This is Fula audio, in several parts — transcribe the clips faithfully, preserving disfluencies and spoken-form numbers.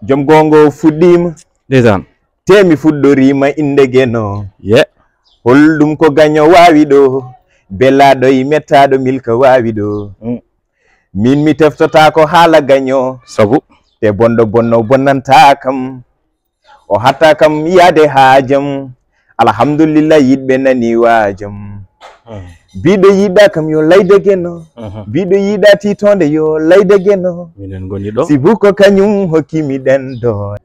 Jom gongo fuɗɗiima, Ndeysaan. Te mi fuɗɗoriima innde Geno. Ye. Holɗum ko gaño waawi ɗo? Belaaɗo e mettaaɗo Milka waawi ɗo. Mm. Min mi teftotaako haala gaño. Sabu. Te bonɗo bonno bonnantaa kam. O hatta kam yaade haajam. Alhamdulillah, yiɗɓe nani waajam. Biɗo yiɗa kam yo layde Geno. Biɗo yiɗa tiitoonde yo layde Geno. Minen ngoni ɗo. Sibu ko kañum hokkimi ɗen ɗo.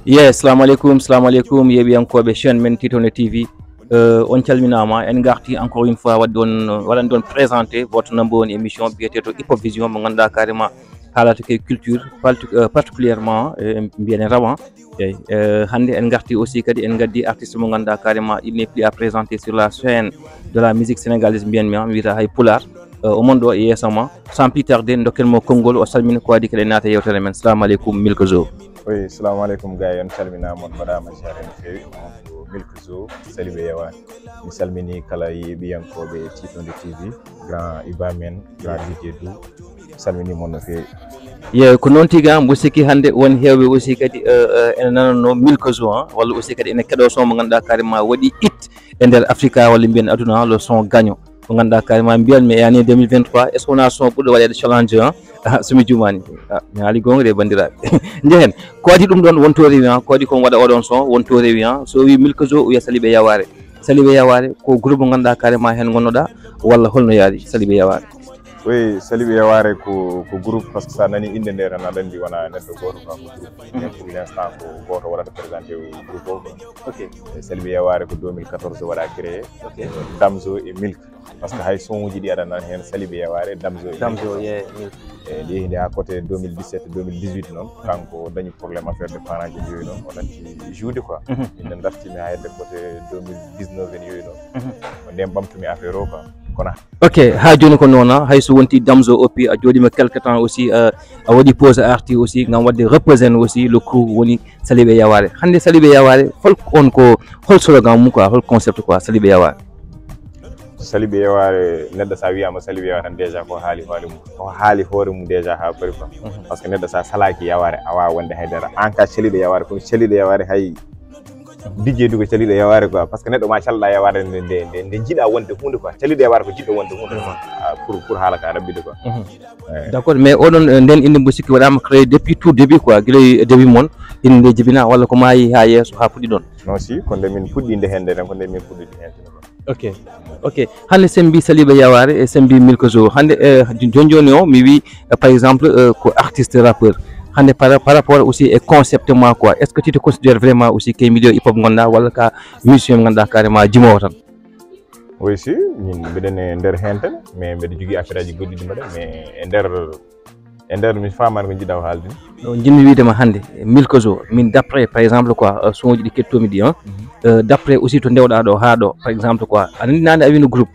Ye, salamu aleykum, salamu aleykum, yeeɓiyankooɓe chaîne men Titonde T V. Euh, on calminaama, en ngarti encore une fois waɗde on, waɗande on présenté votre number one émission biyeteeɗo Hip Hop Vision mo ngannduɗaa carrément haalata ke culture, parti- euh, particulièrement euh, mbiyen e rawan. Eyi, euh, hannde en ngarti aussi kadi en ngaddi artiste mo ngannduɗaa carrément il n'est plus à présenter sur la scène de la musique sénégalaise mbiyanmi, mi wiyata hay pulaar. Euh, omon ɗo e yeeso ma, sans plus tarder dokken mo konngol, o salmina ko waɗi kadi naata e yewtere men. Salamu aleykum Milka Zo. Oui, salamu aleykum gars yi, on calminaama, on mbaɗaama ziare no feewi. On ko Milka Zo, Salibe Yawaare. Mi salmini kala yeeɓiyankooɓe Titonde T V, grand Iba men, grand D J Dou, salmini mon no feewi. Ye, ko noon tigi, mbo sikki hannde won heewɓe aussi kadi euh, euh, ene nananno Milka Zo, hein, walla aussi kadi ene keɗo son mo ngannduɗaa carrément waɗi hit e nder Africa walla mbiyen aduna, le son gaño. Ko ngannduɗaa carrément mbiyanmi e année deux mille vingt-trois, est ce que wonaa son ɓurɗo waɗeede challenge, hein? Ah, so mi juumaani. Ah, mi haali goonga de, banndiraaɓe. Njehen, ko waɗi ɗum ɗoon wonto rewi, hein? Ko waɗi kon waɗa oɗon son wonto rewi, hein? So o wii Milka Zo, o wiya Salibe Yawaare. Salibe Yawaare ko groupe mo ngannduɗaa carrément heen ngonnoɗaa, walla holno yaari Salibe Yawaare? Oui, Salibe Yawaare ko, ko groupe, parce que so a nani innde nde tan aɗa anndi wonaa neɗɗo gooto, quoi, ko groupe. Mais pour l'instant ko gooto waɗata présenté groupe o, quoi. Ok. E Salibe Yawaare ko deux mille quatorze waɗa créé. Ok. Damzo e Milk. Parce que hay son uji ɗi aɗa nana heen Salibe Yawaare, Damzo e Milk. Damzo, ye, Milk. E ɗi yehde haa côté deux mille dix-sept, deux mille dix-huit noon, kanko dañi problème affaire de parent ji yooyu noon, o natti joude quoi. Min dartimi haa hedde côté deux mille dix-neuf en yooyu noon. Ko nden ɓamtumi affaire o quoi. Kono Ok, haa jooni ko noon, hay so wonti Damzo oppi, a jooɗiima quelque temps aussi, euh, a waɗi pause, a arti aussi ngam waɗde représente aussi le crew woni Salibe Yawaare. Hannde Salibe Yawaare, hol on ko, hol slogan mum quoi, hol concept quoi, Salibe Yawaare? Salibe Yawaare, neɗɗo so a wiyaama Salibe Yawaare tan déjà ko haali hoore mum. Ko haali hoore mum déjà haa paari quoi. Parce que neɗɗo so a salaaki Yawaare a waawaa wonde haydara. Aan ka caliiɗo Yawaare, kono caliiɗo Yawaare hay D J Dou ko caliiɗo Yawaare quoi. Parce que neɗɗo ma calɗa Yawaare nde, nde, nde, nde jiɗa wonde huunde quoi. Caliiɗo Yawaare ko jiɗɗo wonde huunde quoi. Ah, pour, pour haala ka raɓɓiɗo quoi. Eh. D'accord, mais oɗon, euh, nden innde mbo sikki waɗaama créé depuis tout début quoi, gila e début mon, innde nde jibina walla ko maayi haa yeeso haa fuɗɗi ɗoon? Non, si, ko nde min puɗɗi nde heen nde tan, ko nde min puɗɗi nde heen nde quoi. Ok, ok. Hannde so en mbii Salibe Yawaare e so en mbii Milka Zo. Hannde, euh, jooni jooni o mi wii, euh, par exemple, euh, ko artiste rappeur. Hannde par, par rapport aussi e concept ma quoi, est ce que tu te considères vraiment aussi que milieu hip hop ngonɗaa walla ka musicien mo ngannduɗaa carrément jimoowo tan? Oui, si, min mbiɗen e nder heen tan, mais mbiɗa jogii affaire aji goɗɗi ɗi mbaɗa, mais e nder, e nder mi faamaani ko njiɗɗa ko haalde. No njiɗmi wiide ma hannde, Milka Zo, min d'après par exemple quoi, euh, son uji ɗi keɗtoomi ɗi, hein, euh, d'après aussi to ndewɗaa ɗo haa ɗo par exemple quoi, aɗa anndi naane a wino groupe,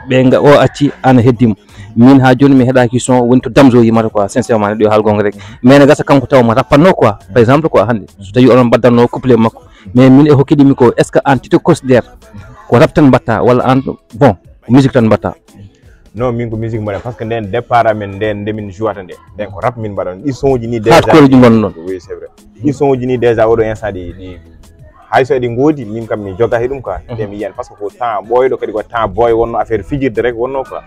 ɓe nga o acci aan a heddii mo. Min haa jooni mi heɗaaki son woni to Damzo yimata quoi, sincèrement neɗɗo yo haal goonga rek. Mais ne gasa kanko taw mo rappatno quoi, par exemple quoi, hannde so tawi onon mbaɗatno couplet makko, mais min e hokkiɗimi ko, est ce que aan tu te considères ko rap tan mbaɗta walla aan bon musique tan mbaɗta? Non, min ko musique mbaɗa, parce que nden départ amen nden nde min jouata nde, nden ko rap min mbaɗa. Ɗi son uji ni déjà Hardcore ji ngonno ɗon. Oui, c'est vrai. Ɗi son uji ni déjà oɗo instant ɗi, ɗi hay so eɗi ngoodi, min kam mi joga he ɗum quoi. Nde mi yiyan, parce que ko temps ɓooyɗo kadi, ko temps boy wonno, affaire fijirde rek wonno quoi.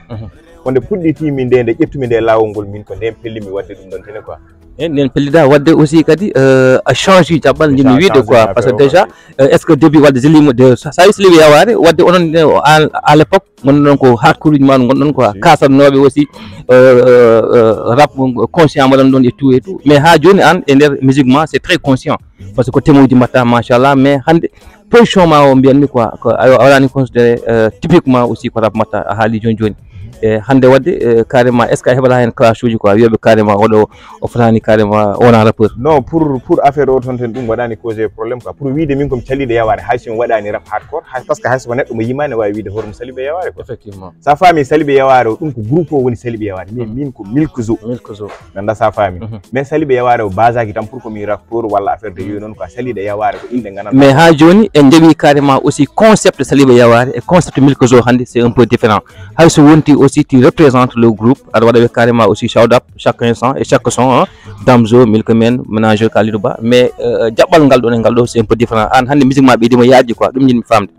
Ko nde puɗɗitimi nde, nde ƴettumi nde laawol ngol, min ko nden pellimi waɗde ɗum ɗon tene quoi. E nden pellida waɗde aussi kadi, euh, a change jaɓɓal, njiɗmi wiide quoi, parce que déjà, euh, est ce que début waɗde selimo de sa wi Salibe Yawaare waɗde onon, euh, à, à l'époque ngonɗon ko hardcore uji ma ngonɗon quoi, kasannoɓe aussi, euh, euh, euh, rap conscient mbaɗan ɗon et tout et tout, mais haa jooni aan e nder musique ma c'est très conscient, parce que ko thème uji mbaɗta machallah, mais hannde position ma o mbiyanmi quoi, ko a, a waɗani considéré, euh, typiquement aussi ko rap mbaɗta, a haali jooni jooni. E hannde waɗde, euh, carrément est ce que a heɓata heen clash uji quoi, wiyoɓe carrément oɗo o fotaani carrément o wona rappeur? Non, pour, pour affaire o toon tan ɗum waɗani causé problème quoi. Pour wiide min komi caliiɗo Yawaare, hay so mi waɗani rap hardcore, hay, parce que hay so ko neɗɗo mo yimaani waawi wiide hoore mum Salibe Yawaare quoi. Effectivement. Sa faami Salibe Yawaare o, ɗum ko groupe o woni Salibe Yawaare, mais min ko Milk Zo. Milk Zo. Nanda sa faami. Mais Salibe Yawaare o basaki tan pour ko mi rappeur walla affaire de yooyu noon quoi. Saliiɗo Yawaare ko innde gandanɗa. Mais haa jooni en njaɓi carrément aussi concept Salibe Yawaare e concept Milk Zo hannde c'est un peu différent. Hay so wonti aussi Si tu représentes le groupe, aɗa waɗa ɓe carrément aussi shout up, chacun son et chaque son, hein. Damzo, Milkman, Manager Kalidou Ba. Mais euh, jaɓɓal ngal ɗon e ngal ɗo, c'est un peu différent. An hannde musique ma ɓeydima yaaji quoi, ɗum jiɗmi famde.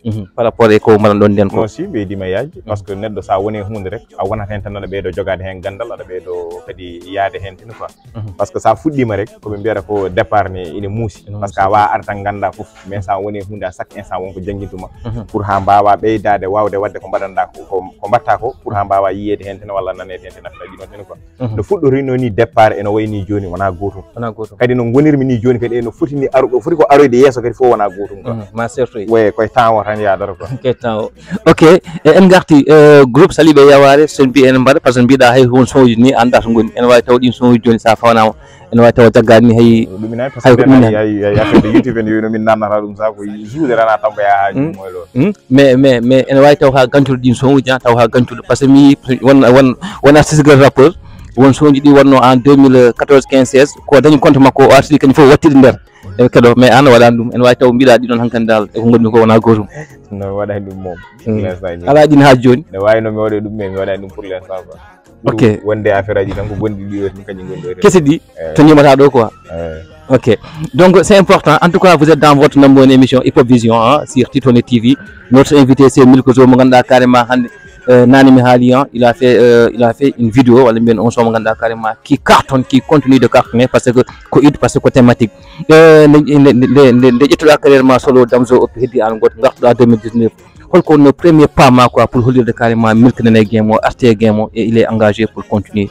Mhm. Par rapport e ko mbaɗan ɗon nden ko. Non, si ɓeydima yaaji, parce que neɗɗo sa woni e hunde rek, a wonat hen tan aɗa ɓeydo jogade hen gandal, aɗa ɓeydo kadi yaade hen tin quoi. Mhm. Parce que sa fuɗɗima rek, ko ɓe mbiyata ko départ ni ina muusi. Ina parce que muusi. A wawa arde tan ganda fof, mais sa woni e hunde, à chaque instant wonko janngintuma. Mhm. Pour ha mbawa ɓeydade wawde wadde ko mbaɗanɗa ko, ko, ko mbatta ko, pour ha mbawa yiyede hen tan walla nanede hen tan, affaire ji ɗon tan quoi. Mhm. No fuɗɗorino ni départ eno wayni joni wona gotum. Wona gotum. Kadi no gonirmi ni joni kadi eno foti ni aru-, foti ko aroyde yeeso kadi fof wona gotum quoi. Mhm. Ma certes. Oui, koye temps o tan yadata quoi. Koye temps o. Ok, e en garti, euh, groupe Saliɓe Yaware, so mbi en mbaɗa, parce que mbiɗa hay hon son uji ni anda to ngoni. Ene wawi taw ɗin son uji joni sa fawnama, ene wawi taw jaggani ni hay. Ɗum ina parce hay ko que ɗum ina. Ay, ay, ay, affaire de YouTube en yo no min nannata ɗum sa ko juude rana tamba ya haaju Hmm? Moy lo. Hmm? Mais, mais, mais ene wawi taw ha gantuɗo ɗin son uji, ha taw ha gantuɗo. Parce que mi won, won, won artiste gal rappeur, won son uji ɗi wonno en deux mille quatorze, quinze, seize, ko dañi compte makko, o artiri kañum fof wattiri nder. E keɗo, mais an waɗani ɗum, ene wawi taw mbiɗa ɗi ɗon hankadi dal, e ko gonmi ko wona gotum. No waɗani ɗum moom. Hmm. Pour l'instant, ala ɗin ha joni. Ne wawi no mi waɗa ɗum, mais mi waɗani ɗum pour l'instant quoi. Ok. Wonde affaire aji tan ko gonɗi ɗi ɗo tan kañum gonɗi ɗo tan. Kese ɗi, eh, to ñimata ɗo quoi. Eh. Ok. Donc c'est important. En tout cas, vous êtes dans votre number one émission Hip Hop Vision, hein, sur Titone T V. Notre invité c'est Milko Zo, mo ganduɗa carrément hannde, euh, nani mi haali, hein, il a fait, euh, il a fait une vidéo, walla mbiyen on son mo ganduɗa carrément qui cartonne, qui continue de cartonner parce que ko it, parce que ko thématique. Euh, nde, nde, nde, nde, nde ƴettuɗa carrière ma solo Damzo Oppi heddi an goto, gartuɗa deux mille dix-neuf. Holko wonno premier pas ma quoi pour hollirde carrément Milk nana e game o, arte e game o, et il est engagé pour continuer?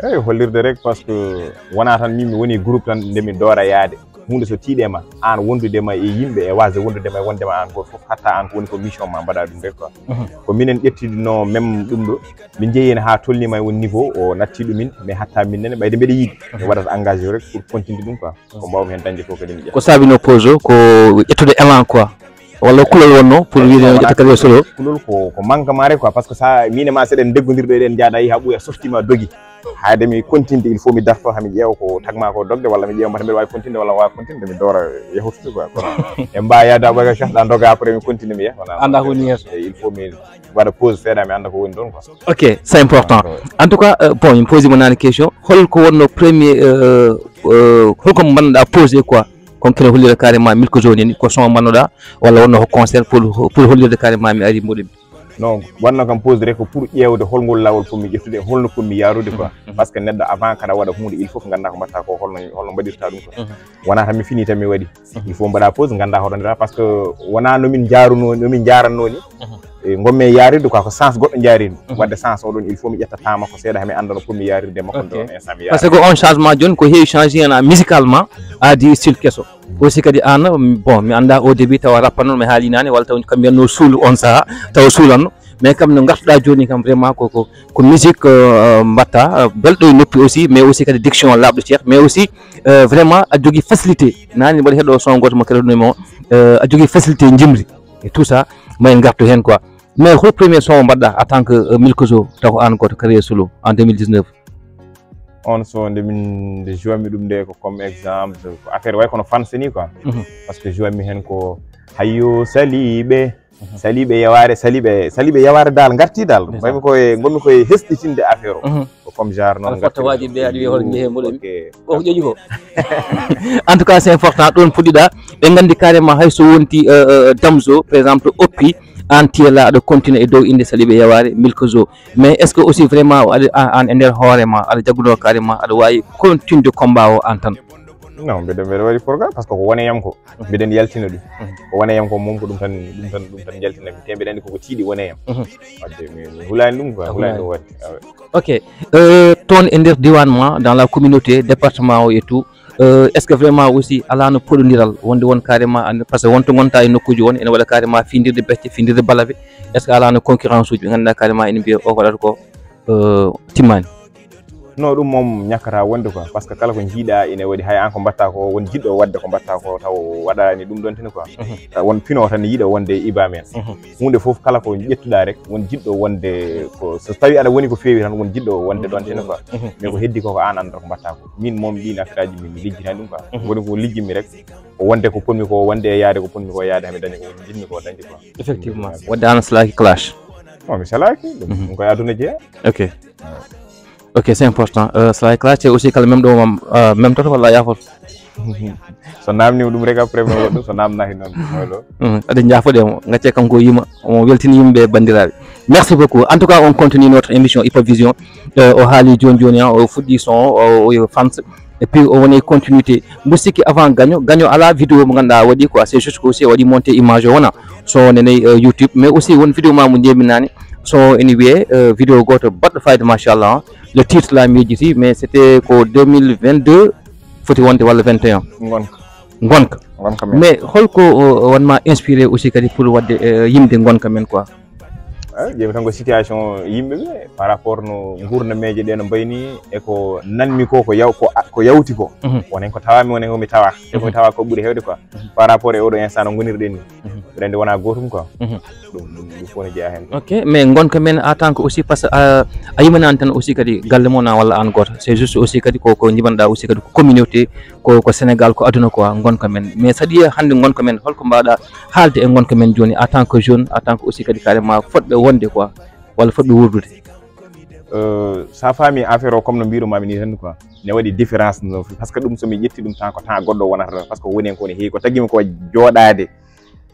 Eyyi, hollirde rek, parce que wona tan min mi woni groupe tan nde mi doora yaade. Hunde so tiiɗe ma, an wondude ma e yimɓe e wasde wondude ma e wonde ma an goto fof, hatta an ko woni ko mission ma mbaɗa ɗum rek quoi. Mhm. Ko minen ƴettidino même ɗum ɗo, min jeeyi hen ha tolnima e on niveau o natti ɗumin, mais hatta min nene ɓayde mbeɗa yiɗi. Mi waɗata engagé rek pour continuer ɗum quoi. Ko mbawmi hen dañde fof kadi mi ƴetta. Ko sabino pause o, ko ƴettude élan quoi. Walla kulol wonno pour wiide no ƴetta carrière solo? Kulol ko, ko manque ma rek quoi, parce que sa min e ma seɗen deggodirɗo eɗen jaada yi ha ɓuya softima dogi. Hayde mi continue, il faut mi darto ha mi ƴeewa ko tagma ko dogde walla mi ƴeewa mbata mbeɗa wawi continue walla mi wawa continue mi doora yahutude quoi. Kono en mbawa yaade aɓa ga chef ɗa doga après mi continue mi yaha. Anda ko woni yeeso. Il faut mi waɗa pause seeɗa mi anda ko woni ɗon quoi. Ok, c'est important. En tout cas, euh, bon, mi posi mo nani question. Holko wonno premier, euh, euh, holko mbannoɗa pause quoi? Kon kene hollira carrément Milko Zo nani ko son mbannoɗa walla wonno ko concert pour, pour hollirde carrément mi ari mboɗo. Non, wanno kam pause rek ko pour ƴeewde holngol laawol fotmi ƴettude, holno fotmi yaarude quoi. Mhm, mhm. Parce que neɗɗo avant kaɗa waɗa hunde, il faut ko ganda ko mbatta ko, holno, holno mbaɗirta ɗum quoi. Mhm. Wona tan mi fini tan mi waɗi. Mhm. Il faut mbaɗa pause, ganda hoɗo ndira, parce que wona no min jaaruno, no min jaaranno ni. Mhm. E, gonmi e yaarude quoi, ko sens goɗɗo jaarimi. Mhm. Wadde sens oɗon, il faut mi ƴetta temps makko seeɗa, hami anda no fotmi yaarude makko. Ok. Nder on instant mi yaara. Parce que on changement joni ko heewi changé hen musicalement, a di style keso. Aussi kadi an, bon, mi anda au début tawa rappanno, mi haali nane, walla taw kam mbiyanno suulu on saha, tawa suulanno. Mais kam no gartuɗa joni kam vraiment ko, ko, ko musique, euh, mbatta, euh, belɗo e noppi aussi, mais aussi kadi diction laaɓɗo ceer, mais aussi, euh, vraiment a jogui facilité. Nani mbaɗi heɗo son goto mo keɗoɗen mo, euh, a jogui facilité jimri et tout ça, ma en gartu hen quoi. Mais hol premier son mbaɗɗa en tant que, euh, Milko Zo, taw ko an goto carrière solo en deux mille dix-neuf? On son nde min, nde jouanmi ɗum nde ko comme exemple, ko affaire way kono fanse ni quoi. Mhm. Parce que jouanmi hen ko hayyo saliɓe, mhm, saliɓe yaware, saliɓe, saliɓe yaware dal, garti dal. Ndeysaan. Mbaymi koye, gonmi koye hesɗitinde affaire o. Mhm. Ko comme genre noon. Aɗa fotta waji ɓe, aɗa wiya hoto jeehe mboɗo. Ok. O ko ƴoƴi ko. En tout cas, c'est important. Ɗon puɗɗiɗa. Ɓe gandi carrément hay so wonti, euh, euh, Damzo, par exemple, Oppi, an tiyela aɗa continue e dow inde saliɓe yaware, Milko Zo. Mais est-ce que aussi vraiment aɗa, an, an e nder hoore ma, aɗa jagguno carrément, aɗa wawi continude combat o an tan? Non, mbeɗa, mbeɗa waɗi programme parce que ko woneyam ko. Mhm. Mbiɗen yaltina ɗum. Mhm. Ko woneyam ko moom ko ɗum tan, ɗum tan, ɗum tan yaltinami. Te mbiɗa andi koko tiiɗi woneyam. Mhm. Wadde mi, mi hulani ɗum quoi, hulani ɗum wadde. Ah ouais. Ok. Euh, toon e nder diwan ma, dans la communauté, département o et tout, euh, est-ce que vraiment aussi alano poɗodiral wonde won carrément, parce que wonto gonta e nokkuji won, ene waɗa carrément findirde becce, findirde balabe, est-ce que alano concurrence uji ɓe ganduɗa carrément ene mbiya o ko waɗata ko, euh, timmani? Non, ɗum moom ñakkata wonde quoi, parce que kala ko jiiɗa ene waɗi, hay an ko mbatta ko, won jiɗɗo wadde ko mbatta ko taw waɗani ɗum ɗon tene quoi. Mhm. Taw won pino tan yiɗo wonde iba men. Mhm. Hunde fof kala ko ƴettuɗa rek, won jiɗɗo wonde ko, so tawi aɗa woni ko feewi tan, won jiɗɗo wonde ɗon tene quoi. Mhm. Mais ko heddi ko, ko an andata ko mbatta ko. Min moom ɗin affaire aji min mi lijjitani ɗum quoi. Mhm. Woni ko lijjimi rek, ko wonde ko ponmi ko wonde e yaade ko ponmi ko yaade, hami dañi ko jinmi ko dañde quoi. Effectivement. Wadde an a salaki clash? Non, mi salaaki ɗum. Mhm. Ɗum koye aduna jeeya. Ok. Ok, c'est important. Euh, cela est clair. C'est aussi kala même ɗo mam, euh, même toto walla yafol. So namnima ɗum rek, après mi waɗa ɗum, so namnaki noon, wolo. Mhm. Aɗa jaafoɗe mo, gacce kanko yima, omo weltini yimɓe bandiraɓe. Merci beaucoup. En tout cas, on continue notre émission Hip Hop Vision. Euh, o haali joni joni, hein, o fuɗɗi son, o, o yo fans. Et puis o woni continuité. Mbo sikki avant gaño, gaño ala vidéo mo ganduɗa waɗi quoi. C'est juste que aussi o waɗi monté image o wona. So neney euh, YouTube, mais aussi won vidéo ma mo ndiyami nani. So ene wiye euh, vidéo goto baɗɗo fayida machallah, hein. Le titre la mi yejjiti, mais c'était ko deux mille vingt-deux foti wonde walla vingt et un. Gonka. Gonka. Gonka men. Mais holko euh, wanma inspiré aussi kadi pour wadde euh, yimde gonka men quoi? Eh, ƴeewi tan ko situation yimɓe ɓe par rapport no gurnameeje ɗe no mbayni e ko nanmi ko ko yaw ko ko yawti ko. Mhm. Wonen ko tawami, wonen ko mi tawa e ko mi tawa ko ɓuri hewde quoi. Par rapport e oɗo instant no gonirɗen ni. Mhm. Mbiɗa anndi wona gootum quoi. Mhm. Ɗum ɗum ɗum fof ne jeeya heen. Ok, mais gonka men en tant que aussi parce que a, a yimanani tan aussi kadi galle mon na walla an goto, c'est juste aussi kadi ko ko jimanɗa aussi kadi ko communauté, ko ko Sénégal, ko aduna quoi, gonka men. Mais saɗi hannde gonka men, holko mbaɗa haalde e gonka men joni en tant que jeune, en tant que aussi kadi carrément fotɓe wonde quoi, walla fotɓe wurdude? Euh, sa faami affaire o comme no mbiɗo mami ni tan quoi, ne waɗi différence no, parce que ɗum somi ƴetti ɗum temps ko temps goɗɗo wonata tan, parce que woni hen ko ne heewi ko tagimi ko jooɗade.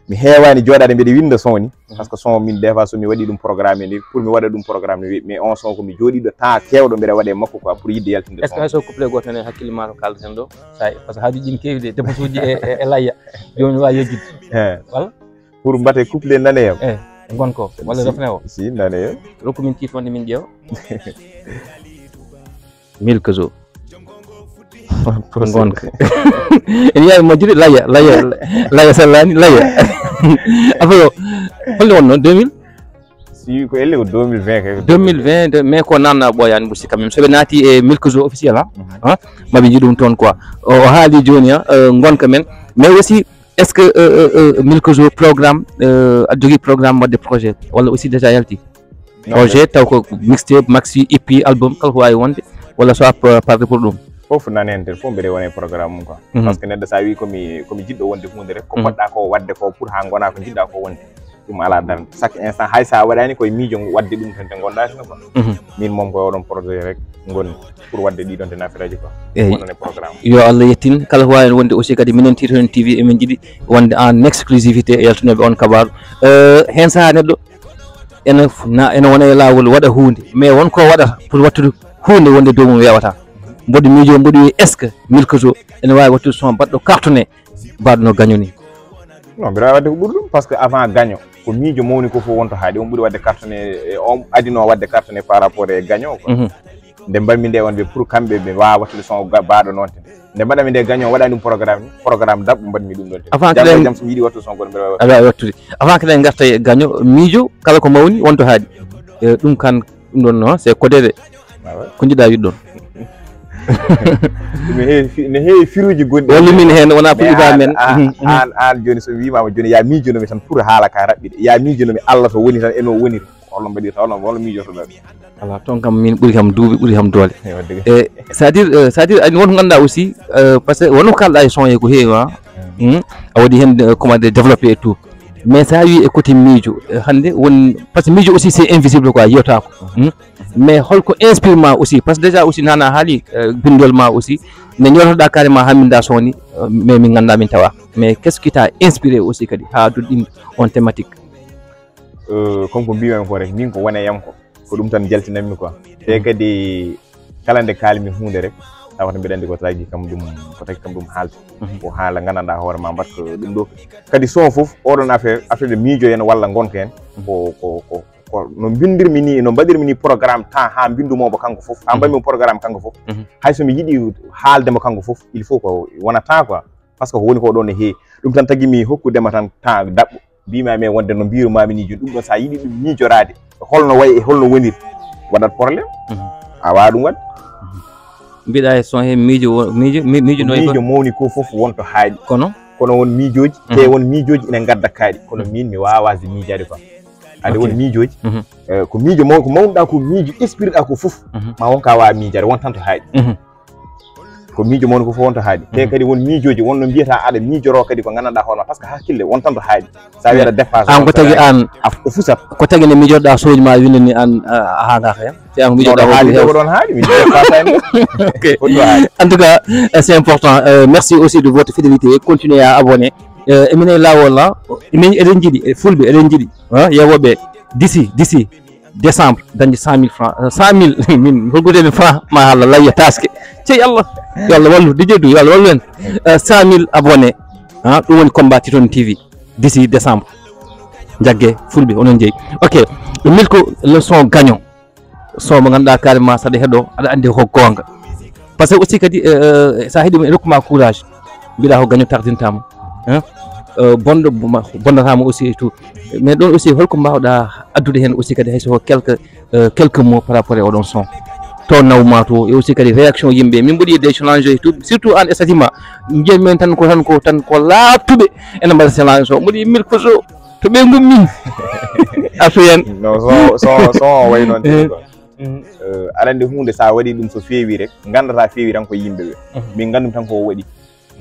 Mi heewani jooɗade mbiɗa winda son ni, parce que son min des fois somi waɗi ɗum programme ni, pour mi waɗa ɗum programme ni, mais on son ko mi jooɗiɗo temps kewɗo mbiɗa waɗa e makko quoi, pour yidde yaltinde. Est ce que hay so couple goto ne hakkille ma to kaldaten ɗo? Sa parce que haajuji ɗin keewi de, dépense uji e, e, e layya. Joni wawi yejjitde. He. Wala? Pour mbate couple nane yam. Eh, gonko walla refne o. Si nane yam. Rokku min titre wonde min ƴeewa. Milkazo. Gonka. Ene yawi majjude laya laya laya sellani laya. Affaire o holno wonno deux mille? Si ko elle ko deux mille vingt kay. Deux mille vingt de, mais ko nanna ɓooyani mbusi quand même, soɓe naati e Milkazo officiel ha, ha maɓe jii ɗum toon quoi. O o haali joni ha euh, gonka men, mais aussi est ce que euh, euh, euh, Milkazo programme euh, aɗa jogui programme wadde projet walla aussi déjà yalti? Projet taw ko mixtape, maxi, EP, album, kala ko wawi wonde, walla soit pa- parti pour ɗum? Fof nani hen ten fof mbiɗa wona e programme mum quoi. Mhm. Parce que neɗɗo sa wi komi komi jiɗɗo wonde hunde rek ko poɗɗa ko wadde ko pour ha gona ko jiɗɗa ko wonde, ɗum ala darde chaque instant, hay sa waɗani koye miijo wadde ɗum tan te gonda hino quoi. Mhm. Min moom koye oɗon projet rek gonmi pour wadde ɗiɗon ten affaire aji quoi. Eyyi. Wonane programme. Yo Allah yettin kala ko wawi hen wonde aussi kadi minen Titonen T V emin jiiɗi wonde en exclusivité e yaltinoɓe on kabaru. Euh, hen saaha neɗɗo ene f- na ene wona e lawol waɗa hunde, mais won ko waɗata pour wattude hunde wonde dow mum wewata. Mboɗo miijo mboɗo wi est ce que Milkazo ene wawi wattude son baɗɗo cartonné baɗo no gaño ni? Non, mbiɗa wawi wadde ko ɓuri ɗum parce que avant gaño ko miijo mawni ko fof wonto haaɗi, on ɓuri wadde cartonné e on adino wadde cartonné par rapport e gaño quoi. Mhm. Nde mbanmi nde on ɓe pour kamɓe ɓe wawa wattude son ga- baɗo noon ten. Nde mbaɗami nde gaño waɗani ɗum programme ni, programme daɓɓo mbaɗmi ɗum ɗon ten. Avant que Janngo ɗen- jam so mi yiɗi wattude son goɗo mbiɗa wawi wattude. Aɗa wawi wattude avant que ɗen garta e gaño miijo kala ko mawni wonto haaɗi. E ɗum kan ɗum ɗon no c'est codé de. Ah ouais. Ko jiɗɗa wiɗ ɗon? Ne heewi fi- ne heewi firuji gonɗi. Wallu min hen wona pour Mais iba an- men. an- Mhm, mhm. an an joni so wimama joni ya miijonomi tan pour haala ka raɓɓiɗe, ya miijonomi Allah to woni tan eno woniri, holno mbaɗirta holno holno miijotoɗa? Voilà, toon kam min ɓuri kam duuɓi ɓuri kam doole. E wadde E c'est à dire euh, c'est à dire ani won ko ganduɗa aussi euh, parce que wonno ko kalɗa e son e ko heewi ha. Hmm? A waɗi hen euh, comment dire développé et tout, mais sa wi e côté miijo euh, hande won parce que miijo aussi c'est invisible quoi, yiyotako. Hmm? Mais holko inspire ma aussi parce que déjà aussi nana haali euh, bindol ma aussi ne ñotoɗa carrément ha min da soni euh, mais min ganda min tawa, mais qu'est ce qui t'a inspiré aussi kadi ha duɗɗin on thématique? Euh, comme ko mbimi ko rek min ko wone yam ko ko ɗum tan jaltinanmi quoi. Te kadi kala nde kalmi hunde rek tawata mbiɗa andi ko tagi kam ɗum ko tagi kam ɗum haalde. Ko haala gandanɗa hoore ma mbaɗa ko ɗum ɗo kadi son foof oɗon affaire affaire de miijo en walla gonka en ko ko ko ko no mbindirmi ni no mbaɗirmi ni programme temps ha mbindumomo kanko foof ha mbaɗmi programme kanko foof. Hay somi yiɗi haalde mo kanko foof il faut ko wona temps quoi. Parce que ko woni ko ɗon ne heewi ɗum tan tagi mi hokkudema tan temps daɓɓo mbimami e wonde no mbirumami ni joni ɗum ɗon sa yiɗi ɗum miijoraade holno wayi e holno woniri waɗat problème. A wawa ɗum waɗde. Mbiɗa e son he miijo wo- miijo mi- miijo noy Miijo ko mawni ko fof wonto haaɗi kono kono won miijooji te won miijooji ina gadda kaaɗi kono min mi wawa wasde miijaade quoi. Ade won miijooji. Eh, ko miijo maw ko mawnuɗa ko miijo esprit ɗa ko fof ma won ka wawa miijaade won tan to haaɗi. Ko miijo mon ko fof wonto haaɗi. Te kadi won miijooji, wonno mbiyata aɗa miijoro kadi ko nganndanɗaa hoore ma, par ce que hakkille wontanto haaɗi. Sa wiyaɗa dépassé an, ko tagi an, o fusat. Ko tagi nde miijoɗa soñji ma windani an, a haagaka hen. Te an ko miijoɗa haaɗi, ko ɗon haaɗi. Ok. En tout cas, euh, c'est important. Euh, merci aussi de votre fidélité. Continuez à abonner. Euh, emine lawol la, min eɗen jiɗi, e fulɓe eɗen jiɗi, hein, yewoɓe d'ici, d'ici décembre, dañde cent mille francs, euh, cent mille, min, holgude mi franc, ma Allah layya taske. Cey Allah, yo Allah wallu, D J Du, yo Allah wallu en. Euh, cent mille abonnés, hein, ɗum woni combat Titon T V, d'ici décembre. Jagge, fulɓe, onon jeyi. Ok, Milko, le son gagnant. Son mo ngannduɗaa carrément saɗa heɗo, aɗa anndi ko goonga. Par ce que aussi kadi, euh, euh, sa heɗima e rokkuma courage. Mbiɗa ko gagnant tardintama. Hein? Euh, bonɗo, bondatama aussi et tout. Mais ɗon aussi holko mbawɗa addude hen aussi kadi hayso ko quelques, euh, quelques mots par rapport e oɗon son? To nawma to, e aussi kadi réaction yimɓe. Min mbaɗi des challenges et tout, surtout an e Satima. Njiyan men tan ko, tan ko, tan ko laaɓtuɓe ene mbaɗa challenge o. Mbaɗi Milko Zo, to ɓe ngummi. A fiyan. No, son, son, son o wayi noon tigi quoi. Euh, aɗa anndi huunde sa waɗi ɗum so feewi rek, nganndata feewi tan ko yimɓe ɓe. Min nganndum tan ko o waɗi.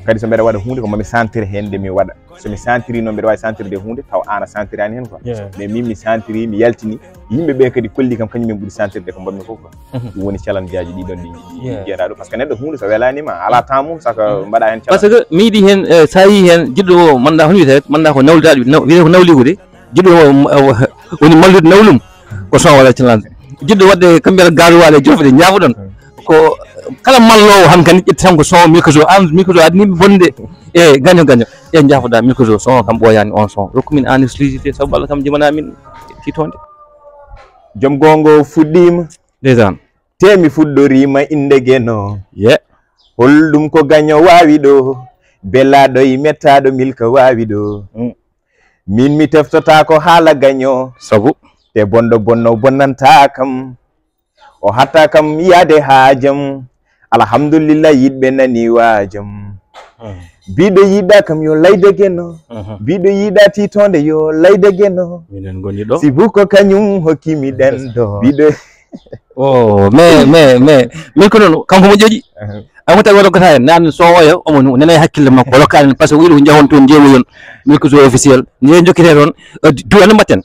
Kadi so mbeɗa waɗa huunde ko mami sentir heen nde mi waɗa. So mi sentiri noon mbeɗa waawi sentirde huunde taw aan a sentirani heen quoi. Mais min mi sentiri, mi yaltini. Yimɓe ɓe kadi kolli kam kañum min ɓuri sentirde ko mbaɗmi fof quoi. Ɗum woni challenge aji ɗi ɗon ɗi, ɗi, ɗi Yeah. Jeeɗa ɗo. Par ce que neɗɗo huunde so welanima, ala temps mum saka mbaɗa heen challenge. Par ce que mi yiɗi heen, eh, sa yii heen jiɗɗo o, manda hono wiyete, manda ko nawlidaɗo, naw-, wiyete ko nawligu de. Jiɗɗo o, m-, o, woni mallude nawlum. Ko son waɗa challenge. Jiɗɗo waɗde kamɓe garuwaale e jofde, jaafoɗon. Ko kala malloowo hankadi ƴetti tan ko son Milko Zo. An Milko Zo adni mi bonde. E gaño gaño. E jaafoɗa Milko Zo, son kam ɓooyaani on son. Rokku min en exclusivité sabu Allah kam jimana min titonde. Joom gongo fuɗɗiima. Ndeysaan. Te mi fuɗɗoriima innde Geno. Ye. Holɗum ko gaño waawi ɗo? Belaaɗo e mettaaɗo Milka waawi ɗo. Mm. Min mi teftotaako haala gaño. Sabu? Te bonɗo bonno bonnanta kam. O hatta kam yaade haajam. Alhamdulillah, yiɗɓe nani waajam. Mm. Biɗo yiɗa kam yo layde Geno. Mhm. Biɗo yiɗa titonde yo layde Geno. Minen ngoni ɗo. Sibu ko kañum hokkimi ɗen ɗo. Biɗo Oh, mais, mais, mais, min ko noon, kanko mo ƴoƴi. Mhm. Amu tawi o rokkata en, nan so oya, omo nana e hakkille makko, o rokka en, par ce que o wiɗo ko jahon toon, jeemoyon, Milko Zo officiel, ni en jokkete toon, euh, du-, duwana mbatten,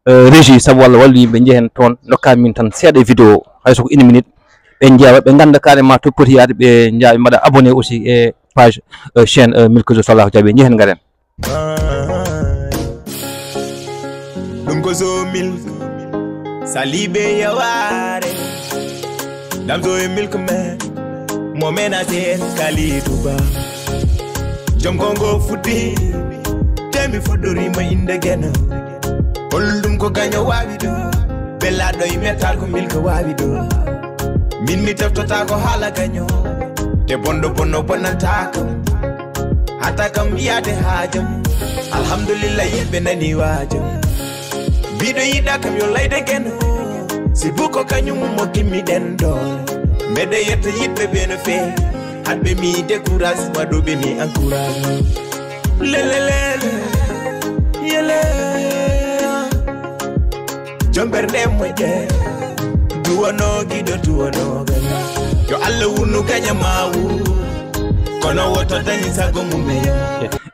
euh, régie, sabu walla wallu yimɓe njehen toon, ndokka min tan seeɗa vidéo, hay so ko une minute, ɓe njeewa, ɓe ngannda carrément to poti yaade, ɓe njeewa, ɓe mbaɗa abonné aussi e page, euh, chaîne, euh, Milko Zo, so Allah jaɓi, njehen ngaren. Ɗum ko zo milk. Salibe yaware. Dam zo e milk man. Mo mena sen kali duba. Jom kongo fuɗɗi. Temi fuɗɗorima innde Geno. Holɗum ko gaño wawi ɗo. Belaɗo e metal ko milk wawi ɗo. Min mi teftota ko haala gaño. Te bonɗo bonno bonnanta kam. Hata kam yaade haajam. Alhamdulillah, yiɗɓe nani waajam. Mbiɗo yiɗa kam yo layde Geno. Sibu ko kañum mo kimmi ɗen ɗo. Mbeɗa yetta yiɗɓe ɓe no feewi. Haɗɓe mi décourage, waɗuɓe mi encourage. Lelelele. Yele. Jomberde moƴƴe. Duwano giɗo duwano gaña. Yo Allah wurnu gaña ma wuru. Kono woto dañi sago mumen.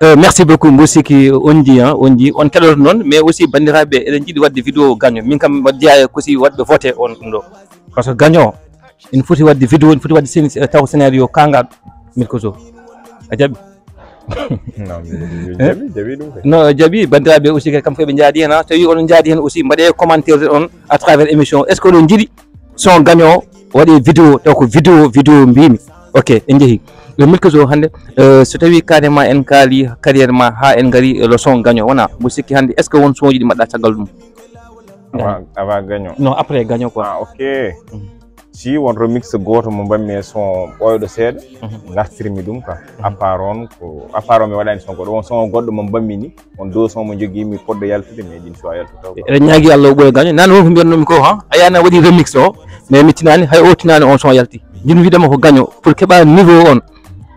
Euh, merci beaucoup, mbo sikki on ji, hein, on ji, on keɗoto noon, mais aussi banndiraaɓe, eɗen jiɗi waɗde vidéo gaño. Min kam mbaɗ jeyaa e kosi waɗɓe voté on ɗum ɗo. Par ce que gaño, ene foti waɗde vidéo, ene foti waɗde scén-, euh, taw scénario kangaɗo, Milko Zo. A jaɓi? Non, mi, mi, mi Eh? jaɓi, jaɓi ɗum kay. No, jaɓi, banndiraaɓe aussi kay, kam fof ɓe njaadi heen, ha. So tawi onon njaadi heen aussi, mbaɗe commentaire on à travers émission. Est-ce que oɗon njiɗi son gaño waɗe vidéo, taw ko vidéo, vidéo mbimi. Ok, en jeehi. Le Milko Zo hannde, euh, so tawi carrément en kaali carrière ma ha en ngari le son gaño, wona mbo sikki hannde, est-ce que won son ji ɗi mbaɗɗa caggal ɗum? Avant, avant gaño. Non, après gaño quoi. Ah, ok. Mm. Si won remix gooto mo mbaɗmi e son ɓooyɗo seeɗa, mhm, ngartirmi ɗum quoi. Mhm. À part on, ko, à part on mi waɗani son goɗɗo. Won son goɗɗo mo mbaɗmi ni, on deux son mo jogimi poɗɗo yaltude, mais ɗin cuwa yaltude taw. Eɗen ñaagi Allah o ɓooya gaño. Nane won ko mbiyatnomi ko, ha? A yana waɗi remix o, mais mi tinani, hay o tinani on son yalti. Jin wiɗama ko gaño, pour keɓa niveau on.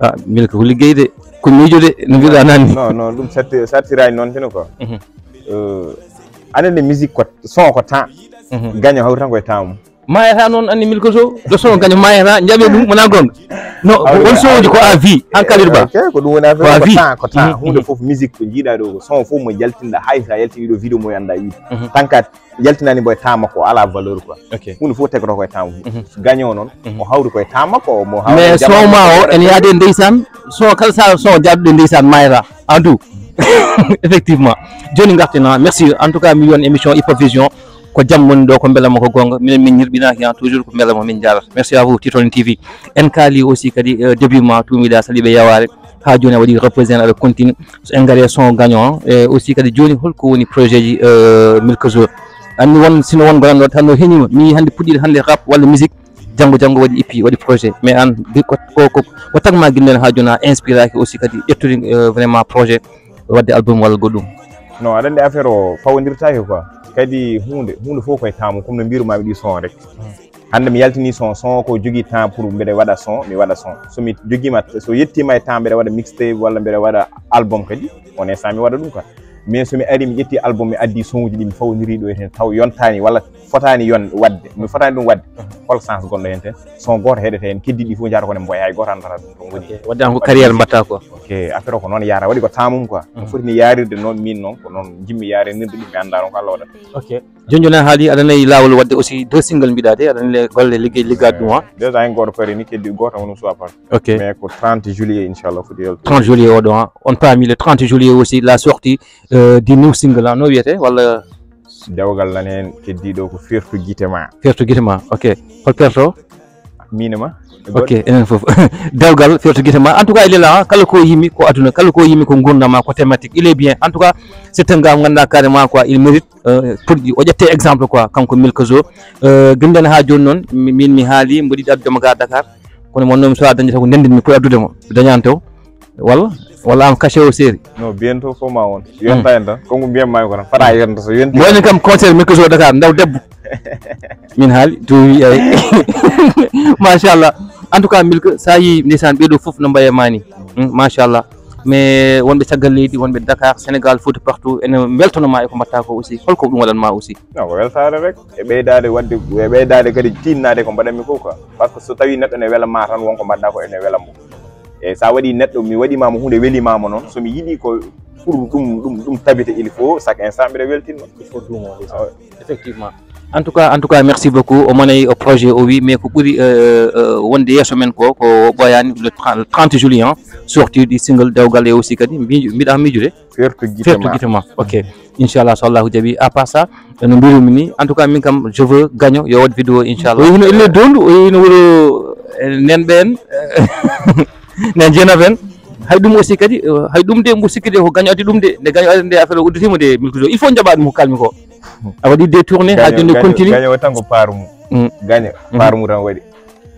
Ah, Milko ko liggey de, ko miijo de, no mbiɗa nani. Non, non, ɗum satti-, sattirani noon teno quoi. Mhm. Euh, aɗa anndi musique ko son ko temps. Mhm. Gaño hawri tan koye temps mum. Mayata noon, anndi Milko Zo, ɗo son gaño mayata, jaɓe ɗum, wona goonga. No, won son uji ko à vie, han kalirba. Ok, ko ɗum woni affaire, ko à vie. Temps, ko temps. Mhm, hunde fof, musique ko jiiɗa ɗo, ko son fof mo jaltinɗa, hay sa yaltini ɗo vidéo mo annda yiide. Mhm. Tant que yaltinani mbo e temps makko, ala valeur quoi. Ok. Hunde fof tegoto ko e temps mum. Mhm. Gaño noon, mhm, o hawri ko e temps makko, mo hawri. Mais son ma o, ene yaade ndeysaan, son kala sa, son jaɗuɗe ndeysaan mayata. En tout. Effectivement. Joni ngartena. Merci. En tout cas, mi wiyan émission Hip Hop Vision. Ko jam woni ɗo, ko mbelamo ko goonga. Minen min ñirɓinaaki, hein, toujours ko mbelamo min njaarata. Merci à vous, Titoon T V. En kaali aussi kadi, euh, début ma tuumiɗa saliɓe yawaare. Ha joni a waɗi représent aɗa continue. So en ngari son gagnant, e aussi kadi joni holko woni projet ji, euh, Milko Zo? Anni won, sino won gonanɗo tan no heñima. Mi hande puɗɗiɗo hande rap walla musique. Janngo, janngo waɗi E P, waɗi projet. Mais an, bi-, ko, ko, ko, ko tagma gillen ha joni a inspiraki aussi kadi ƴettude, euh, vraiment projet waɗde album walla goɗɗum? Non, aɗa anndi affaire o fawondirtaki quoi. Kadi hunde, hunde fof koye temps mum, comme no mbirumaami ɗi son rek. Hande mi yaltini son, son ko jogii temps pour mbeɗa waɗa son, mi waɗa son. So mi jogiima, so yettiima e temps mbeɗa waɗa mixtape walla mbeɗa waɗa album kadi, on instant mi waɗa ɗum quoi. Mais so mi ari mi ƴetti album mi addi son uji ɗi mi fawodiri ɗo e heen taw yontaani walla fotaani yon waɗde, mi fotaani ɗum waɗde. Hol sens gonɗo heen ten? Son gooto heɗete heen, keddiiɗi ɗi fof njaata kono mboya, hay gooto anndata ɗum to ngoni. Ok, wadde an ko carrière mbatta quoi. Ok, affaire o ko noon yaara, waɗi ko temps mum quoi. No foti ni yaarirde noon, min noon ko noon jimmi yaarinirde ɗum, mi annda noon ko Allah waɗata. Ok. Joni joni a haali aɗa nayi laawol waɗde aussi deux single mbiɗa de, aɗa nayi golle ligge-, liggaade ɗum, ha? Déjà, en gooto pari ni, keddi gooto woni soit par. Ok. Mais ko trente juillet, inchallah, foti yaltude. Trente juillet oɗo, ha? On paami le trente juillet aussi, la sortie, euh, du new single, ha? No wiyete, walla? Dewgal nan heen, keddiiɗo ko Fertu Gite Ma. Fertu Gite Ma, ok. Hol perto? Miin e ma. Ok, enen fof. Dewgal Fertu Gite Ma. En tout cas, il est là, hein. Kala ko yimi ko aduna, kala ko yimi ko ngurndan ma, ko thématique. Il est bien. En tout cas, c'est un gars mo ngannduɗaa carrément quoi, il mérite, euh, pour o ƴette exemple quoi, kanko Milko Zo. Euh, gimɗen ha joni noon, mi-, min mi haali, mboɗi addude mo ga Dakar. Kono mo noon mi sowa dañde tan ko ndendin mi pour addude mo. Dañan taw. Walla? Walla an cachet o seeri? Non, bientôt fof ma won. Yonta en tan. Ko ngu mbiyan ma ko tan. Fata yonta so yonti. Mbonin kam concert Milko Zo Dakar, ndaw debbo. Min haali, to wi ay. Machallah. En tout cas, Milko, sa yi ndeysaan ɓeɗo fof no mbaye mani. Hmm, machallah. Mais wonɓe caggal leydi, wonɓe Dakar, Sénégal, Fouta, partout, ene mbeltono ma e ko mbatta ko aussi. Holko ɗum waɗan ma aussi? Non, ko weltaare rek. E ɓeydaade waɗde, e ɓeydaade kadi tinnaade ko mbaɗanmi ko quoi. Par ce que so tawi neɗɗo ne wela ma tan, won ko mbaɗɗa ko ene wela mo. E sa waɗi neɗɗo, mi waɗi ma mo hunde, weli ma mo noon, so mi yiɗi ko pour ɗum, ɗum, ɗum tabita, il faut chaque instant mbiɗa weltinma. Il faut duumo, ndeysaan. Ah ouais. Effectivement. En tout cas, en tout cas, merci beaucoup. O manay o projet o wi, mais ko ɓuri, euh, euh, wonde yeeso men ko, ko ɓoyani le trente, le trente juillet, hein, sortie du single Dewgal e aussi kadi mbi-, mbiɗa miijude. Fertu Gite Ma. Fertu Gite Ma. Ok. Inchallah, so Allahu jaɓi. À part ça, no mbirumi ni, en tout cas, min kam, je veux gaño, yo waɗ vidéo, inchallah. O yino ille dondu, o yino wuro, eh, nen ɓen, nen jenaɓe en. Hay ɗum aussi kadi, eh, hay ɗum de, mbo sikki de, ko gaño addi ɗum de. Nde gaño addi nde, affaire o udditima de, Milko Zo. Il faut jaɓa ɗum ko kalmi ko. A waɗi des tournées, ha joni continue. Gaño tan ko part mum. Mm. Gaño, part mum tan waɗi.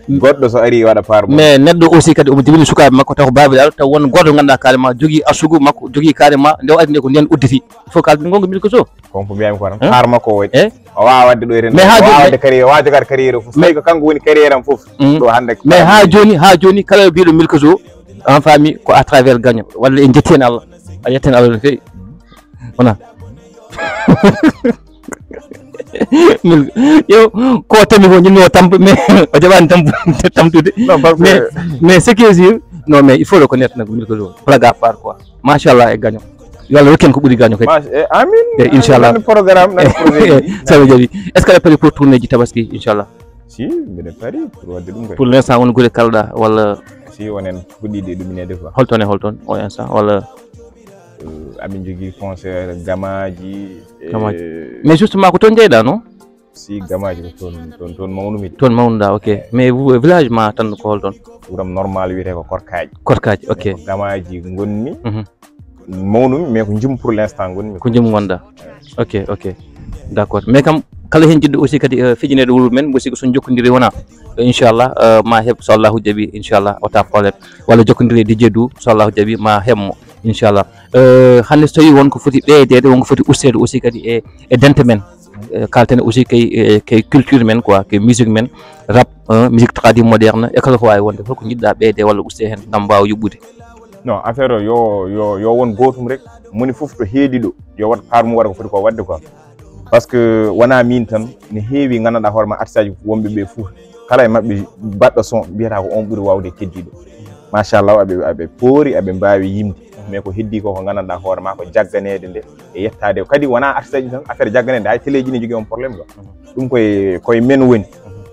Goɗɗo so ari waɗa part mum. Mais neɗɗo aussi kadi omo jibini sukaaɓe makko, taw ko baabiɗal, taw won goɗɗo ganduɗa carrément jogii asugu makko, jogii carrément nde o ari nde ko nden udditi. Il faut kalduɗen gonga Milko Zo. Kon ko mbiyami ko tan. Hein? Part makko o waɗi. Eh? O wawa wadde ɗo e rendo. Mais ha joni, o wawa wadde carrière, o wawa jogaade carrière o fof. So tawi ko kanko woni carrière am fof. Mm. Ɗo hande ko. Mais ha joni, ha joni kala biɗo Milko Zo, en famille ko à travers gaño. Walla en jetti hen Allah. A yetten Allah no fewi. Wona. Min, yo, ko tami ko jinno tampu, mais o jaɓani tampu, tamtude. Non, parce que mais, mais ce qui est sûr, non, mais il faut reconnaître nag, Milko Zo, blague à part quoi. Machallah e gaño. Yo Allah rokken ko ɓuri gaño kadi. Mas-, eh, amin. Eh, inchallah. Nan programme, nan projet. Sabu jaɓi. Est-ce que aɗa pari pour tournée ji tabaski, inchallah? Si, mbiɗa pari pour wadde ɗum kadi. Pour l'instant, on gure kalɗa walla? Si, onen fuɗɗiɗe ɗuminede quoi. Holton e holton, o instant, walla? Euh, amin jogii concert Gamaji, e Gamaji. Mais justement, ko toon jeyɗa, non? Si, Gamaji ko toon, toon, toon mawnumi. Toon mawnuɗa, ok. Mais vous, village ma tan ko holton? Wuram normal wiyete ko Korkaji. Korkaji, ok. Ko Gamaji ngonmi. Mhm. Mawnumi, mais ko Jum pour l'instant ngonmi. Ko Jum ngonɗa. Ok, ok. D'accord. Mais kam, kala hen jiɗɗo aussi kadi, euh, fijinede wuro men, aussi ko so jokkodiri wona, euh, inchallah, euh, ma heɓ, so Allahu jaɓi, inchallah, wata problème. Walla jokkodiri e D J Dou, so Allahu jaɓi, ma heɓ mo, inchallah. Euh, hannde so tawi won ko foti ɓeydede, won ko foti ustede aussi kadi e, e dente men. Euh, kalten aussi kay, e, kay culture men quoi, kay musique men, rap, euh, musique tradi moderne, e kala ko wawi wonde, holko jiɗɗa ɓeyde walla uste hen ngam mbaawa yuɓɓude? Non, affaire o yo, yo, yo won gootum rek. Moni fof to heedi ɗo, yo waɗ part mum waɗa ko foti ko waɗde quoi. Parce que wonaa miin tan, ne heewi nganndanɗaa hoore ma artiste aji wonɓe ɓe fof, kala e maɓɓe baɗɗo son mbiyata ko on ɓuri waawde keddiiɗo. Machallah, aɓe aɓe poori, aɓe mbaawi yimde. Mais ko heddii ko, ko nganndanɗaa hoore ma ko jagganeede nde e yettaade. Kadi wonaa artiste aji tan affaire jagganeede, hay télé ji ne jogii on problème ɗo. Ɗum koye koye men woni.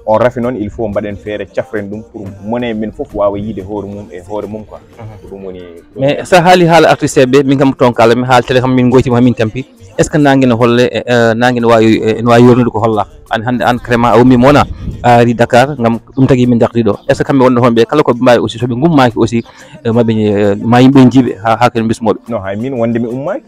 On rafi noon, il faut mbaɗen feere, cafren ɗum pour mone men fof waawa yiide hoore mum e hoore mum quoi. Ko ɗum woni. Mais so a haali haala artiste ɓe, min kam toon kala mi haala télé kam min goyti mo min tampi. Est ce que nangue ne holle, eh, eh, nangue ne wawi, eh, ne wawi yornude ko holla? An hande an Clément a ummi mona, a ari Dakar ngam ɗum tagi min darti ɗo. Est ce que kamɓe wonno toon ɓe kala ko ɓe mbawi aussi, so ɓe gummaki aussi, eh, maɓe, eh, ma yimɓe jiiɓe ha, ha ken bismoɓe? Non, hay min wonde mi ummaki.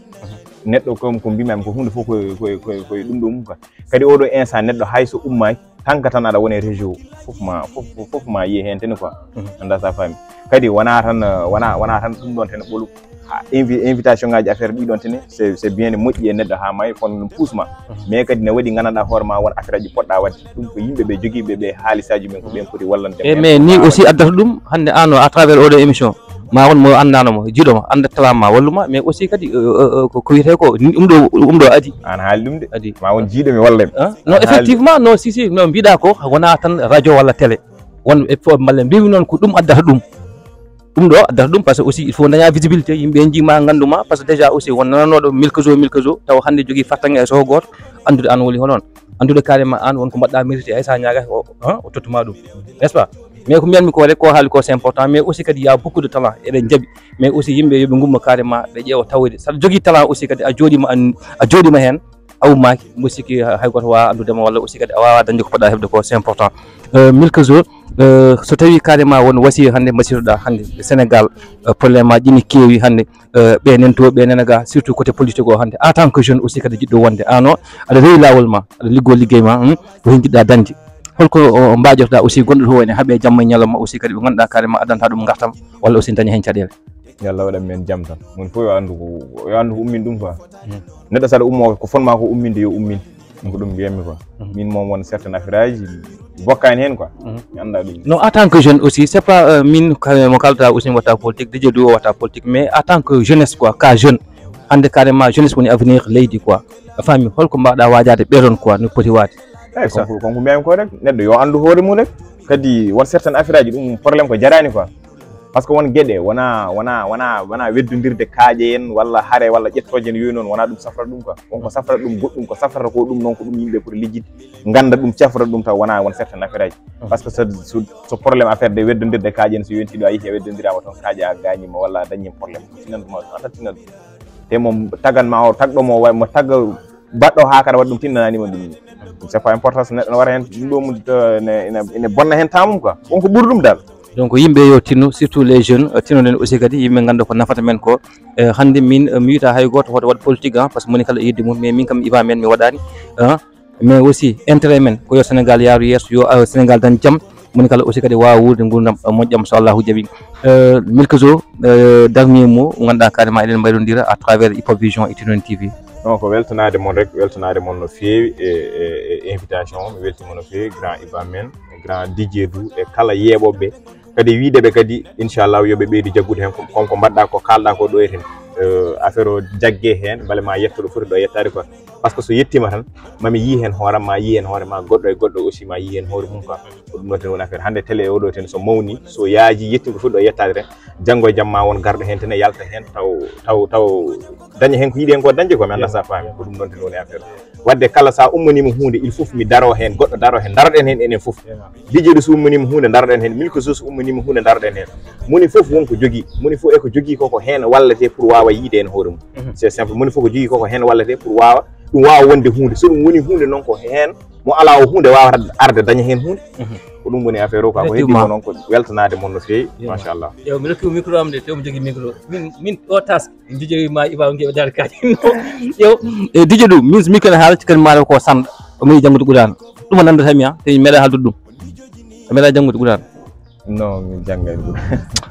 Neɗɗo kam ko mbimi am ko hunde fof koye, koye, koye, koye ɗum ɗo mum ka. Kadi oɗo instant neɗɗo hay so ummaki, tan ka tan aɗa wone réseau, fof ma, fof, fof, fof ma yiye hen tene quoi. Anda sa faami. Kadi wona tan, wona, wona tan ɗum ɗon tene ɓolu. Ha, invi-, invitation ngaji affaire ɗi ɗon tene, c'est, c'est bien, ne moƴƴi e neɗɗo ha maayi, kono ɗum puusma. Mais kadi ne waɗi gandanɗa hoore ma won affaire aji poɗɗa wadde. Ɗum ko yimɓe ɓe jogiiɓe ɓe haalisaji men, ko ɓen poti wallande. E mais ni aussi addata ɗum hande an o à travers oɗo émission, ma won mo anndanoma, jiiɗoma, anda talent ma, walluma, mais aussi kadi, euh, euh, euh, ko, ko wiyete ko, ni ɗum ɗo, ɗum ɗo adi. An haali ɗum de. Adi. Ma won jiiɗo mi walla mi. Hein? Non, an haali effectivement, non, si, si, no mbiɗa ko, wona tan radio walla télé. Won e fof mballe mbiwi noon ko ɗum addata ɗum. Ɗum ɗo addata ɗum, parce que aussi il faut daña visibilité, yimɓe en jiima, nganduma, parce que déjà aussi won nananoɗo Milkzo, Milkzo, taw hande jogui fattange e soho goto, andude an woni hono on. Andude carrément an won ko mbaɗɗa mérité, hay sa ñaagaki o, hein, o tottuma ɗum. N'est-ce pas? Mais ko mbiyanmi ko rek, ko haali ko c'est important, mais aussi kadi y a beaucoup de talent, eɗen jaaɓi. Mais aussi yimɓe yoɓe gummo carrément, ɓe ƴeewa tawde. Saɗa jogui talent aussi kadi a jooɗima, an, a jooɗima hen, a ummaki, mbo sikki hay goto wawa andudema, walla aussi kadi a wawa dañde ko poɗɗa heɓde ko, c'est important. Euh, Milkzo, euh, so tawi carrément won wasiya hande mbasiytoɗa hande Sénégal, euh, problème aji ne keewi hande, euh, ɓe nento, ɓe nena ga, surtout côté politique o hande, en tant que jeune aussi kadi jiɗɗo wonde, an o, aɗa rewi lawol ma, aɗa liggo liggey ma, hmm, ko hen jiɗɗa dañde. Holko, o, mbajotoɗa aussi gonɗo to wone haaɓe jamma e ñalawma aussi kadi ɓe ganduɗa carrément addanta ɗum gartam, walla aussi daña hen caɗele? Yo Allah waɗan men jam tan. Mon fof yo anndu ko, yo anndu ko ummin ɗum quoi. Neɗɗo saɗa ummo ko fotma ko umminde yo ummin. Ɗum ko ɗum mbiyammi quoi. Min moom won certaine affaire aji mi bokkani hen quoi. Mi annda ɗum. Non, en tant que jeune aussi, c'est pas, euh, min ka-, mo kalata aussi mi watta politique, Didier Dou o watta politique, mais en tant que jeunesse quoi, ka jeune. Hande carrément jeunesse woni avenir leydi quoi. A faami, holko mbaɗa wajade ɓeɗon quoi, no poti waade? Eyyi, konko, konko mbiyami ko rek, neɗɗo yo anndu hoore mum rek. Kadi won certaine affaire aji ɗum problème ko jarani quoi. Parce que won geɗe wona, wona, wona, wona weddodirde kaaƴe en walla hare walla ƴettoje en yooyu noon, wona ɗum safrata ɗum quoi. Wonko safrata ɗum goɗɗum, ko safrata ko ɗum noon ko ɗum yimɓe poti lijjide, ganda ɗum, cafra ɗum taw wona won certaine affaire aji. Parce que so, so, so problème affaire de weddodirde kaaƴe en, so yonti ɗo a yehi a weddodirama toon kaaƴe a gañima walla a dañi problème, ko tinanɗuma, an tan tinanɗum. Te mo tagan ma o tagɗo mo wa-, mo tagga baɗɗo ha kara waɗa ɗum tinnananima ɗum. C'est pas important so neɗɗo ne wara hen ɗum ɗo mum, euh, ne, ene, ene bonna hen tamum quoi. Wonko ɓuri ɗum dal. Donc yimɓe yo tinno, surtout les jeunes, euh, tinnoɗen aussi kadi yimɓe ganda ko nafata men ko. Euh, hande min, euh, mi wiyata hay goto hoto waɗ politique, hein, parce que moni kala e yidde mum, mais min kam Iba men mi waɗani, hein. Mais aussi intérêt men ko yo Sénégal yaaru yeeso, yo, euh, Sénégal dañ jam. Moni kala aussi kadi wawa wuurde gurdam, euh, moƴƴam so Allahu jaɓi. Euh, Milkzo, euh, dernier mot mo ganduɗa carrément eɗen mbayrondira à travers Hip Hop Vision e Tinoni T V. Non, ko weltanade mon rek, weltanade mon no feewi e, e, e invitation o. Mi weltima no feewi, grand Iba men, grand Didier Dou e kala yeeɓoɓe. Kadi wiideɓe kadi, inchallah, yoɓe ɓeydu jaggude hen ko, kon ko mbaɗɗa ko, kalɗa ko ɗo e ten. Euh, affaire o jagge hen, bale ma yetto ɗo foti ɗo yettade quoi. Parce que so yettima tan, mami yi hen hooram, ma yi hen hoore ma, goɗɗo e goɗɗo aussi ma yi hen hoore mum quoi. Ko ɗum ɗo tan woni affaire. Hande télé oɗo ten so mawni, so yaaji, yettima ko foti ɗo yettade tan, janngo e jamma won garɗo hen tan e yalta hen, taw, taw, taw daña hen ko yiɗi hen ko dañde quoi, mi anda sa faami. Ko ɗum ɗon tan woni affaire. Wadde kala sa ummanima hunde, il faut mi daro hen, goɗɗo daro hen, daroɗen hen enen fof. Didier Dou so ummanima hunde, daroɗen hen. Milkzo so ummanima hunde, daroɗen hen. Moni fof won ko jogui, moni fof e ko jogui ko, ko hen wallete pour wawa yiide hen hoore mum. C'est simple, moni fof ko jogui ko, ko hen wallete pour wawa, ɗum wawa wonde hunde. So ɗum woni hunde noon ko hen mo ala o hunde wawata arde daña hen hunde. Ko ɗum woni affaire o quoi. Ko heddi ko noon ko weltanade mon no feewi. Machallah. Yo mi rokki micro am de, te omo jogui micro. Min, min o tas. Didier ma Iba ngeɓe dal kadi. Yo, e Didier Dou, min, min kene haala kadi maaro ko sanɗa. O meeɗi janngude Qur'an. Ɗum o nandata mi, ha, te mi meeɗa haaldude ɗum. A meeɗa janngude Qur'an. Non, mi janngay ɗum.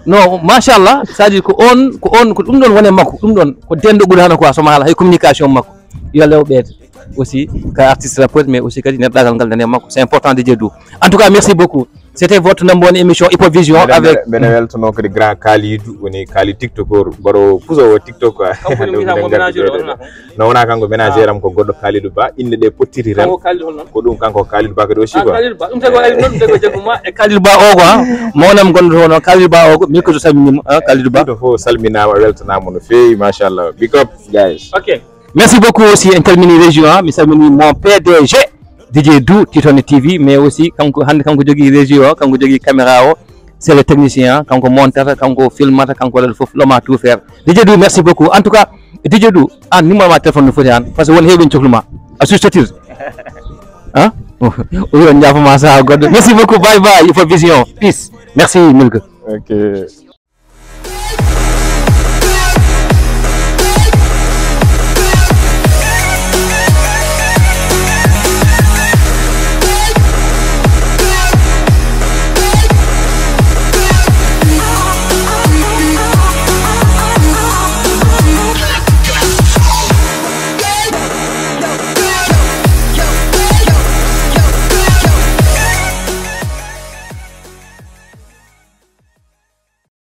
Non, machallah, c'est-à-dire ko on, ko on, ko ɗum ɗon woni e makko, ɗum ɗon ko dendo Qur'an quoi, so ma haala hay communication makko. Yo Allah o ɓeyde. Aussi, ka artiste rappeur, mais aussi kadi neɗɗagal ngal nane makko. C'est important, DJ Dou. En tout cas, merci beaucoup. C'était votre number one émission Hypovision Mbeɗa- avec mbeɗa mbeɗa weltono kadi grand Kalidou, woni Kalidou TikTokeur, mbaɗo puso o TikTok quoi. Kanko woni mbiyata mo ménageur o, wona ko? No, wona kanko ménageur am, ko goɗɗo Kalidou Ba, innde ɗe pottiri tan. Kanko Kalidou hol noon? Ko ɗum kanko Kalidou Ba kadi aussi quoi. Kalidou Ba, ɗum tawi ko ari noon, ɗum tawi ko jaggu ma e Kalidou Ba o quoi. Mawnam gonɗo toon o, Kalidou Ba o ko, min ko so salminima, ah, Kalidou Ba. Ɗo fof salminama, weltanama no feewi, machallah, big up guys. Ok. Merci beaucoup aussi, en calmini régie o, mi salmini mon P D G, DJ Dou, Titone T V, mais aussi kanko, hannde kanko jogii régie o, kanko jogii caméra o, c'est le technicien, kanko montata, kanko filmata, kanko waɗata fof, l'homme a tout faire. DJ Dou, merci beaucoup. En tout cas, DJ Dou, an numéro ma téléphone no foti an, parce que won heewɓe cohli ma. A sustatir. Hein? O wi on jaafama saha goɗɗo. Merci beaucoup, bye bye, Hypovision. Peace. Merci, Milk. Ok.